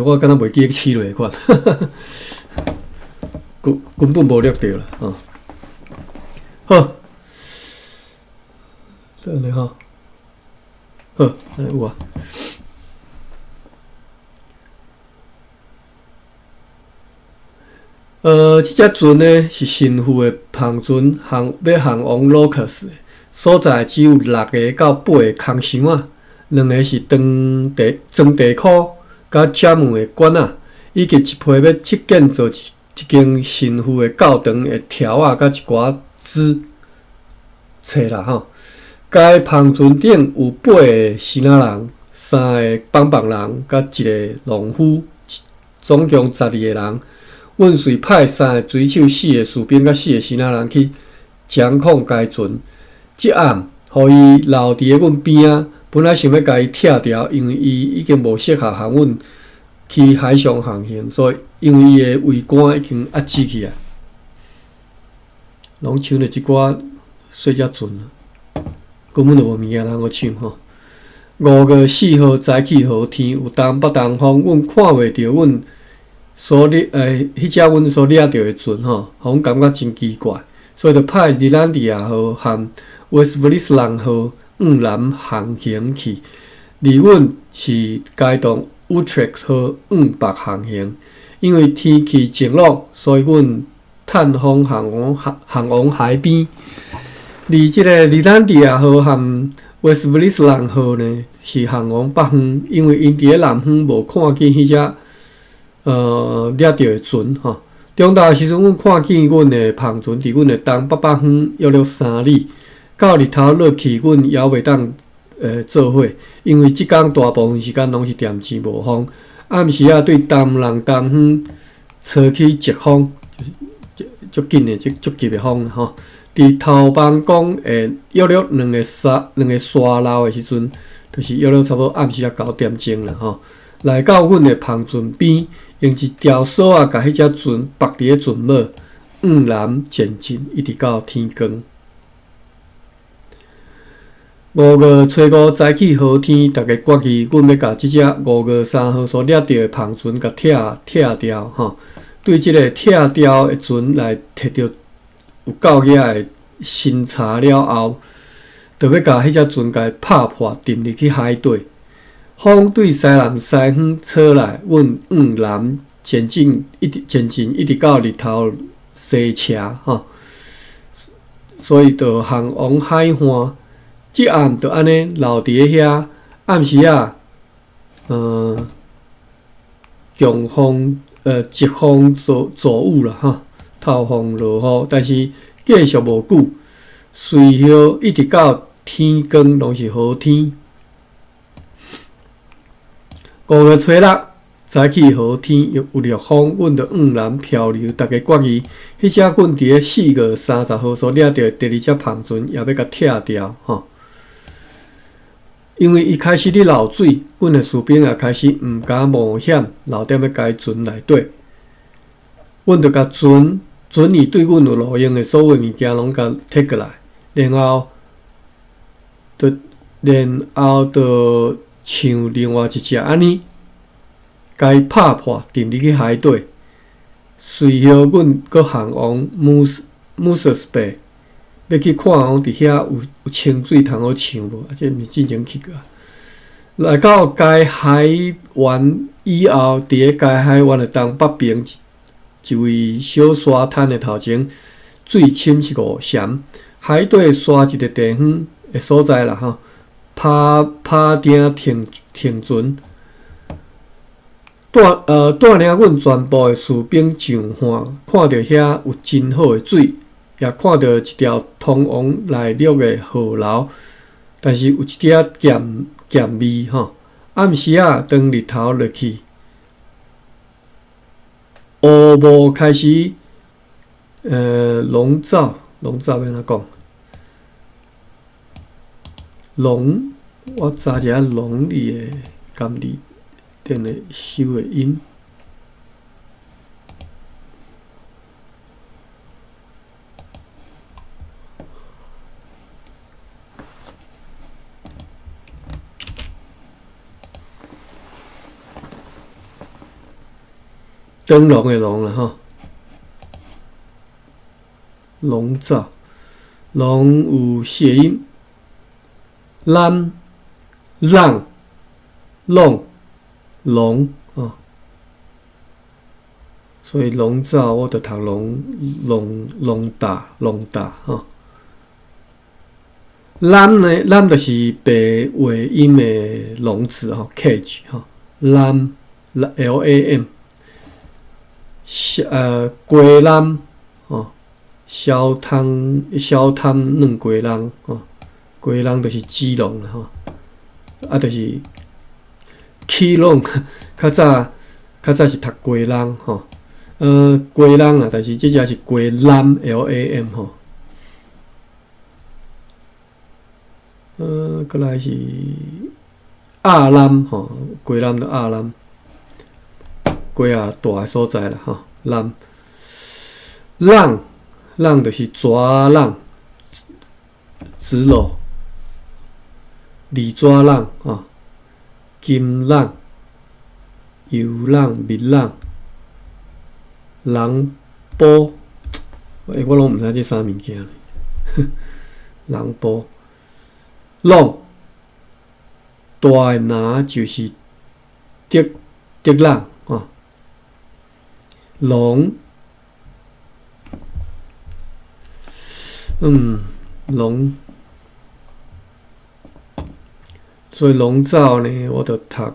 我敢若袂記得試落款，根本無掠著啦，吼。好，等下吼，好，按呢有啊。這隻船呢是神父的帆船，航欲航往洛克斯的所在，只有六个到八个空箱仔，兩个是裝地裝地箍佮詹姆的罐仔，以及一批欲設建造一一間神父的教堂的條仔佮一寡紙冊啦吼。該帆船頂有八个支那人，三个幫幫人，佮一个農夫，總共12个人。阮遂派三个水手、四个士兵佮四个支那人去掌控該船。這暗，予伊留佇咧阮邊仔，本來想欲共伊拆掉，因為伊已經無適合和阮去海上航行，所以因為伊的桅杆已經壓死去啊，攏搶著這寡細隻船，根本就無物件通好搶吼。5月4號早起雨天，有東北東風，阮看袂著阮所掠彼隻阮所掠著的船吼，予阮感覺真奇怪，所以就派熱蘭地亞號和威斯弗里斯蘭號往南航行去，而阮是改動烏特克號往北航行。因為天氣晴朗，所以阮探訪航往航往海邊。而這个熱蘭地亞號和威斯弗里斯蘭號呢，是航往北方，因為𪜶佇咧南方無看見彼隻掠著的船吼。中晝的時陣，阮看見阮的帆船佇阮的東北北方約略3里，到日頭落去，阮猶袂當做伙，因為這工大部分時間攏是恬靜無風。暗時仔對東南東方吹起疾風，就是足緊的、足急的風吼。佇頭枋講會約略兩個沙漏的時陣，就是約略差不多暗時仔9點鐘啦吼。來到阮的帆船邊，用一條索仔共彼隻船縛佇咧船尾，往南前進，一直到天光。5月初5早起雨天，逐家決議，阮欲共這隻5月3號所掠著的帆船共拆拆掉吼。對這个拆掉的船來摕著有夠額的新柴了後，就欲共彼隻船共伊拍破，沉入去海底。風對西南西方吹來，阮往南前進，一直前進，一直到日頭西斜吼。所以就航往海岸。這暗就按呢留佇咧遐，暗時仔，強風疾風驟驟雨啦吼，透風落雨，但是繼續無久，隨後一直到天光攏是雨天。5月初6早起雨天又有烈風，阮就往南漂流。逐家決議，彼隻阮佇咧4月30號所掠著的第二隻帆船，也欲共拆掉吼。因為伊開始咧漏水，阮的士兵也開始毋敢冒險留踮咧該船內底。阮就共船船裡對阮有路用的所有物件攏共摕過來，然後就像另外一隻按呢，共伊拍破，沉入去海底。隨後，阮閣航往姆斯貝，欲去看講佇遐有清水通好搶無？啊，這毋是進前去過。來到該海灣以後，佇咧該海灣的東北邊一位小沙灘的頭前，水深是5暹，海底沙一个地方的所在啦吼，拍拍碇停停船，帶領阮全部的士兵上岸，看著遐有真好的水，也看著一條通往內陸的河流，但是有一點仔鹹鹹味吼。暗時仔當日頭落去，烏霧開始籠罩，籠罩欲按怎講？籠，我查一下籠字的含字典的收的音。燈籠的籠啦吼，籠罩，籠有四個音，攬、籠、籠、籠哦，所以籠罩我就讀籠、籠、籠罩、籠罩吼。籃呢？籃就是白話音的籠子吼，cage 吼，籃 L A M，雞籠吼，小湯小湯軟雞籠吼，雞籠就是雞籠啦吼，啊，就是起籠，較早是讀雞籠吼，雞籠啊，但是這隻是雞籃 L A M 吼。閣來是鴨籃吼，雞籃就鴨籃，雞仔蹛的所在啦吼，籃。籠籠就是蛇籠，紙簍，二紙籠吼，金籠、油籠、蜜籠、人埔，欸，我攏毋知這啥物件，人埔。籠大的籃就是竹竹籠吼，籠，籠，所以籠罩呢，我就讀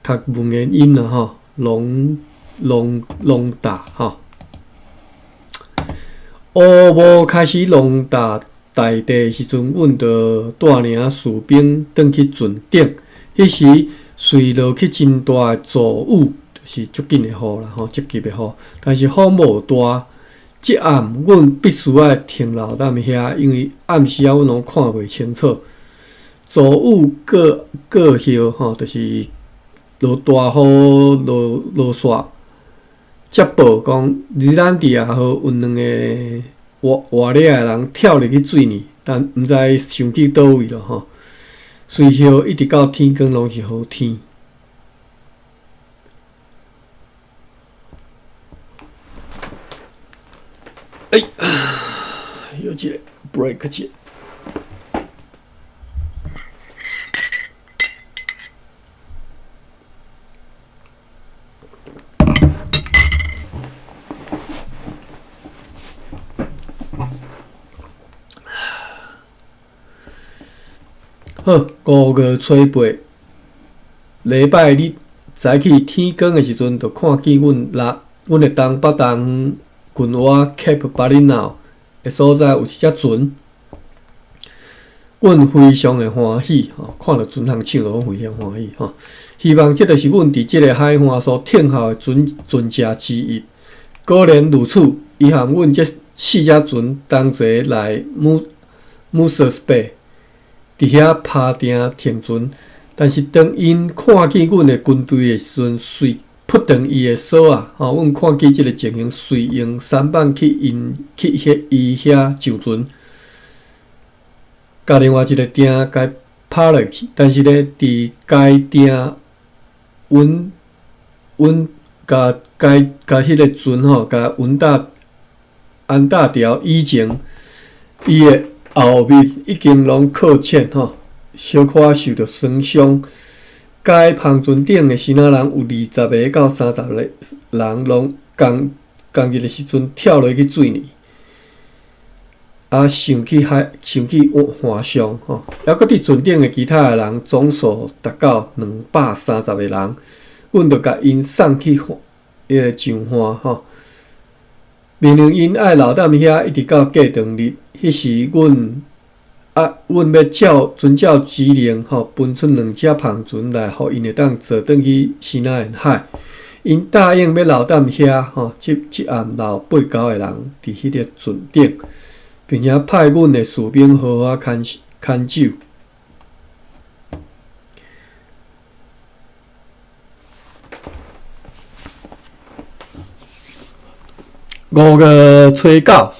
讀文言音啦吼，籠籠籠罩吼，烏霧開始籠罩大地的時陣，阮就帶領士兵轉去船頂。彼時雖落去真大的驟雨，就是足緊的雨啦吼，足急的雨。但是風無大。這暗阮必須愛停留踮遐，因為暗時仔阮攏看袂清楚。驟雨過過後吼，就是落大雨，落落雪。接報講，尼蘭迪亞號有兩個活活掠的人跳入去水裡，但毋知想去佗位咯吼。隨後一直到天光攏是好天。哎，有一個 break 一下。好，5月初8，禮拜日早起天光的時陣，就看見阮的東北東近倚 Cape Barrenow 的所在有一隻船，阮非常的歡喜吼，看著船通唱，就非常歡喜吼。希望這就是阮佇這个海岸所等候的船船隻之一。果然如此，伊和阮這四隻船同齊來 Moose's Bay，佇遐拍碇停船。但是當𪜶看見阮的軍隊的時陣，隨撲斷伊的索仔，吼，阮看見這个情形，隨用舢舨去𪜶去遐伊遐上船，共另外一个碇共拍落去。但是呢，佇該碇穩穩共該共彼个船吼，共穩打安搭牢以前，伊的後面已經攏擱淺吼，小可受著損傷。該帆船頂的支那人有20個到30個人，攏仝仝一个時陣跳落去水裡，啊，上去海，上去岸上吼，猶閣佇船頂的其他的人總數達到230個人，阮就共𪜶送去彼个上岸吼，命令𪜶愛留踮遐，一直到過當日。彼時，阮啊，阮欲照遵照指令吼，分出兩隻帆船來，予𪜶會當坐轉去西奈沿海。𪜶答應欲留踮遐吼，這這暗留八九個人佇彼个船頂，並且派阮的士兵好好看看守。5月初9，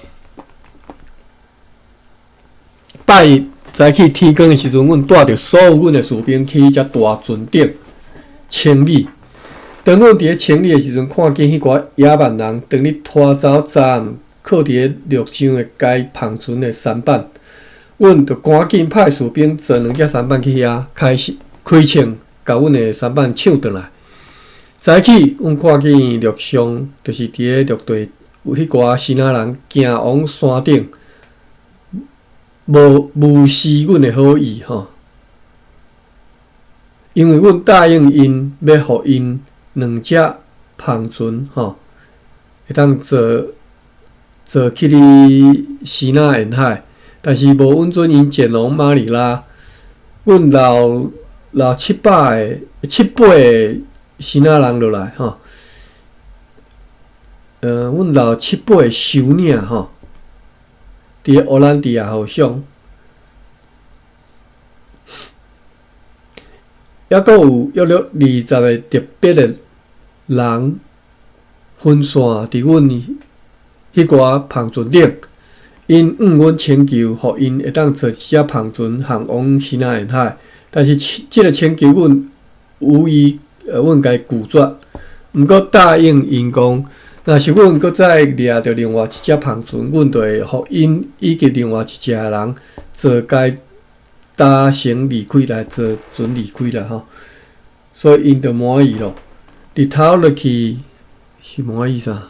拜一早起天光的時陣，阮帶著所有阮的士兵去彼隻大船頂清理。當阮佇咧清理的時陣，看見彼寡野蠻人當咧拖走昨暗囥佇咧陸上的該帆船的舢板，阮就趕緊派士兵坐兩隻舢板去遐開始開槍，共阮的舢板搶轉來。早起，阮看見陸上，就是佇咧陸地有彼寡支那人行往山頂，無無視阮的好意吼。因為阮答應𪜶欲予𪜶兩隻帆船吼，會當坐坐去哩支那沿海，但是無允准𪜶前往馬尼拉。阮留留七百个七八個支那人落來吼，阮留七八個首領吼，佇咧荷蘭迪亞號上，抑閣有約略二十个特別的人分散佇阮彼寡帆船頂，𪜶向阮請求，予𪜶會當坐一隻帆船航往支那沿海，但是這个請求阮予以阮共拒絕，毋過答應𪜶講，若是阮閣再掠著另外一隻帆船，阮就會予𪜶以及另外一隻人坐該搭乘離開來坐船離開啦吼，所以𪜶就滿意咯。日頭落去是滿意啥？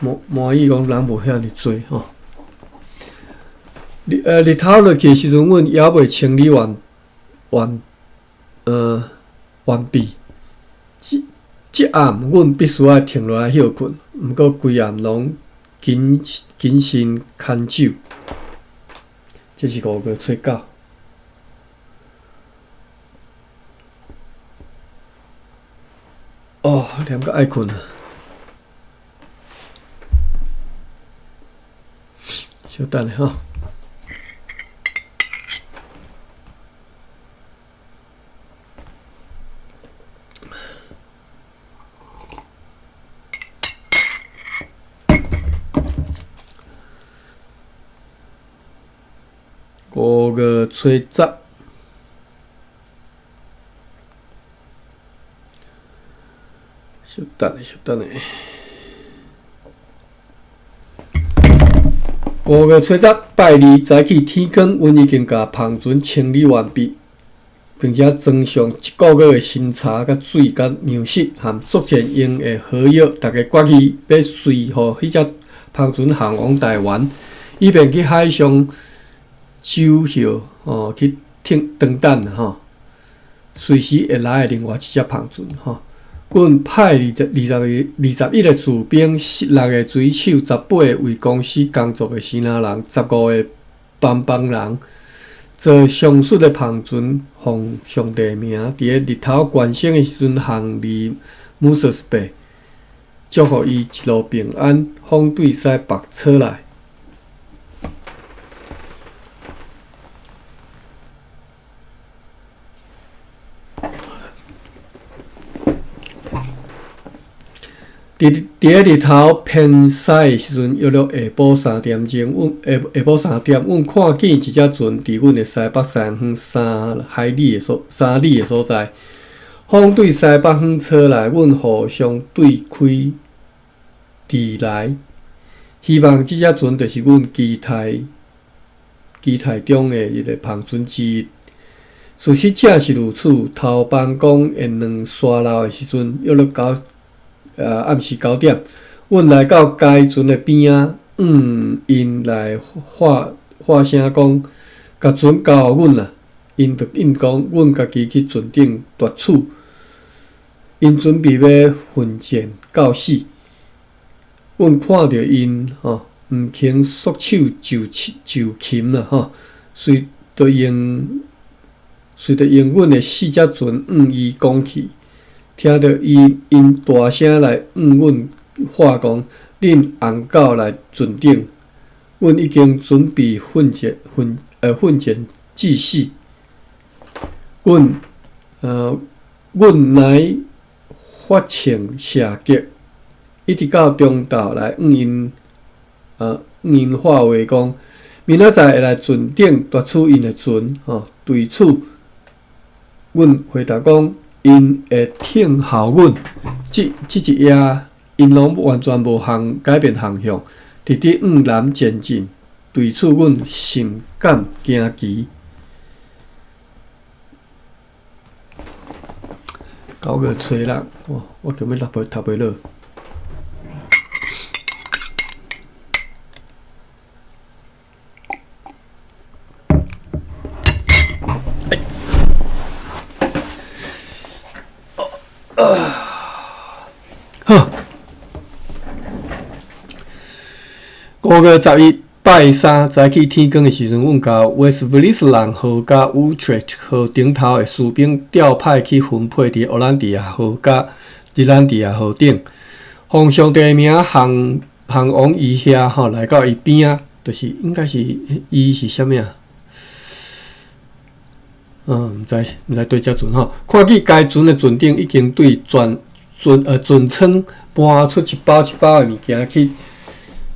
滿滿意講人無遐爾濟吼。日頭落去的時陣，阮猶未清理完完完畢。這這暗，阮必須愛停落來歇睏，毋過規暗攏謹謹慎看守。這是五月初九。哦，念甲愛睏啊！小等下吼。五月初十，小等下，小等下。五月初十拜二早起天光，阮已經共帆船清理完畢，並且裝上一個月的新柴、佮水、佮糧食，含作戰用的火藥，逐家決議欲隨予彼隻帆船航往台灣，以便去海上守候，吼，去等等等吼，隨時會來的另外一隻帆船吼。阮派二十二十個二十一个士兵、六个水手、十八个為公司工作的支那人、十五个掤幫人，坐上述的帆船，奉上帝名，佇咧日頭懸升的時陣，航離姆斯斯貝，祝福伊一路平安，風對西北吹來。佇佇咧日頭偏西的時陣，約略下晡三點鐘，阮下下晡三點，阮看見一隻船佇阮的西北西方三海里的所三里的所在，風對西北方吹來，阮互相對開而來，希望這隻船就是阮期待期待中的一個帆船之一。事實正是如此，頭班講會兩沙漏的時陣，約略九。暗時九點，阮來到該船的邊仔，向𪜶來喊喊聲講，共船交予阮啦。𪜶就應講，阮家己去船頂奪取。𪜶準備欲奮戰到死。阮看著𪜶吼，毋肯束手就就擒啦吼，遂著用遂著用阮的四隻船向伊講去。聽著伊𪜶大聲來向阮喊講：恁紅狗來船頂，阮已經準備奮戰奮奮戰至死。阮阮乃發槍射擊，一直到中晝來向𪜶向𪜶喊話講：明仔載會來船頂奪取𪜶的船。吼，對此，阮阮回答講，𪜶會聽候阮。這這一夜，𪜶攏完全無航改變航向，直直向南前進。對此，阮甚感驚奇。9月初六，我我強欲讀袂讀袂落。好，5月11拜三早起天光的時陣，阮共威斯弗里斯蘭號佮烏特雷號頂頭的士兵調派去分配佇荷蘭迪亞號佮日蘭迪亞號頂，奉上帝的名航航往伊遐吼來到伊邊仔，就是應該是伊是啥物啊？嗯，毋知毋知佗只船吼，看見該船的船頂已經對船船呃船艙搬出一包一包的物件去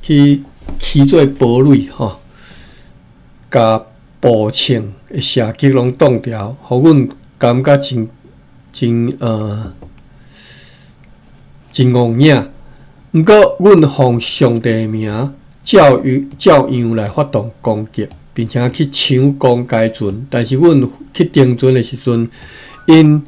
去起做堡壘吼，共步槍的射擊攏擋牢，予阮感覺真真呃真戇影。毋過，阮奉上帝的名，照樣照樣來發動攻擊，並且去搶攻該船。但是，阮去登船的時陣，𪜶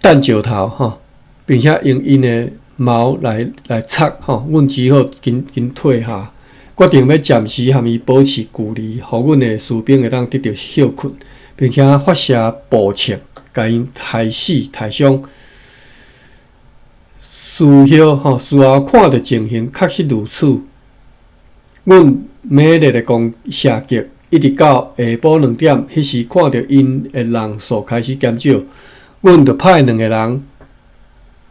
擲石頭吼，並且用𪜶的矛來來插吼，阮只好緊緊退下，決定欲暫時和伊保持距離，予阮的士兵會當得著歇睏，並且發射步槍，共𪜶刣死刣傷。事後吼，事後看著情形確實如此。阮猛烈的攻射擊，一直到下晡兩點，彼時看著𪜶的人數開始減少，阮就派兩個人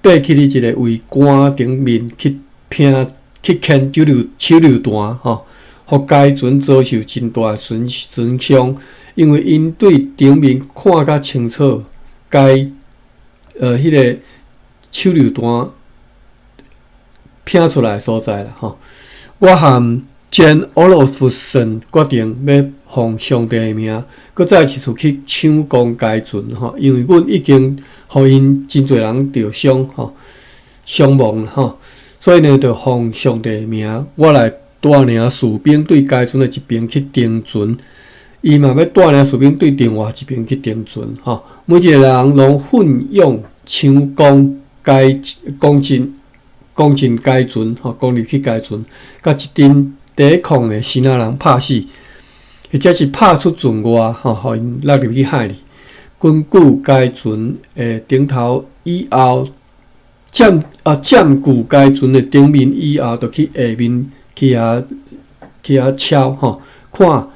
爬去佇一個桅杆頂面去拼去牽手榴手榴彈吼，予該船遭受真大損損傷，因為𪜶對頂面看較清楚，該呃彼個手榴彈拼出來的所在啦吼。我和簡奧洛夫森決定欲奉上帝的名，閣再一次去搶攻該船吼，因為阮已經予𪜶真濟人著傷吼，傷亡吼，所以呢，就奉上帝的名，我來帶領士兵對該船的一邊去登船，伊嘛欲帶領士兵對另外一邊去登船吼。每一個人攏奮勇搶攻該攻進攻進該船吼，攻入去該船，共一陣抵抗的支那人拍死，或者是拍出船外吼，予𪜶落入去海裡。根據該船的頂頭以後，佔啊佔據該船的頂面以後，就去下面去遐去遐敲吼，看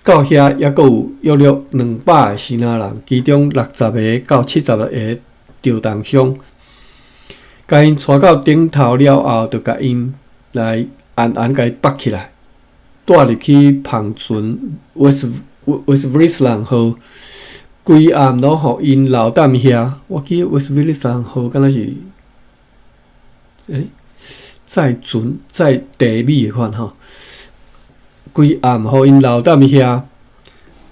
到遐猶閣有約略200個支那人，其中60個到70個著重傷。共𪜶帶到頂頭了後，就共𪜶來按按共伊縛起來，帶入去帆船威斯威斯弗里斯蘭號，規暗攏予𪜶留踮遐。我記得威斯弗里斯蘭號敢若是，欸，載船載茶米的款吼，規暗予𪜶留踮遐，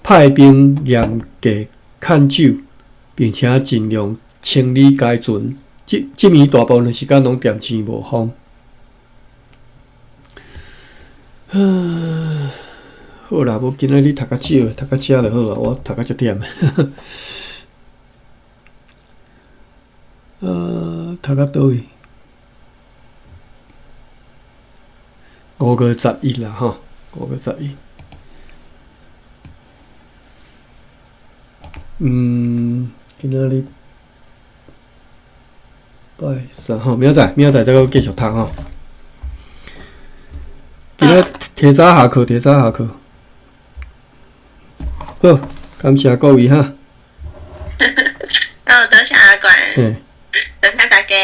派兵嚴格看守，並且盡量清理該船。這這暝大部分時間攏恬靜無風。好啦，無今仔日讀較少，讀到遮就好啊。我讀甲足忝。呃，讀到佗位？5月11啦，吼，五月十一。嗯，今仔日拜三吼，明仔載，明仔載再閣繼續讀吼。今仔提早下課，提早下課。好，感謝各位哈。好，多謝阿管。嘿。多謝大家。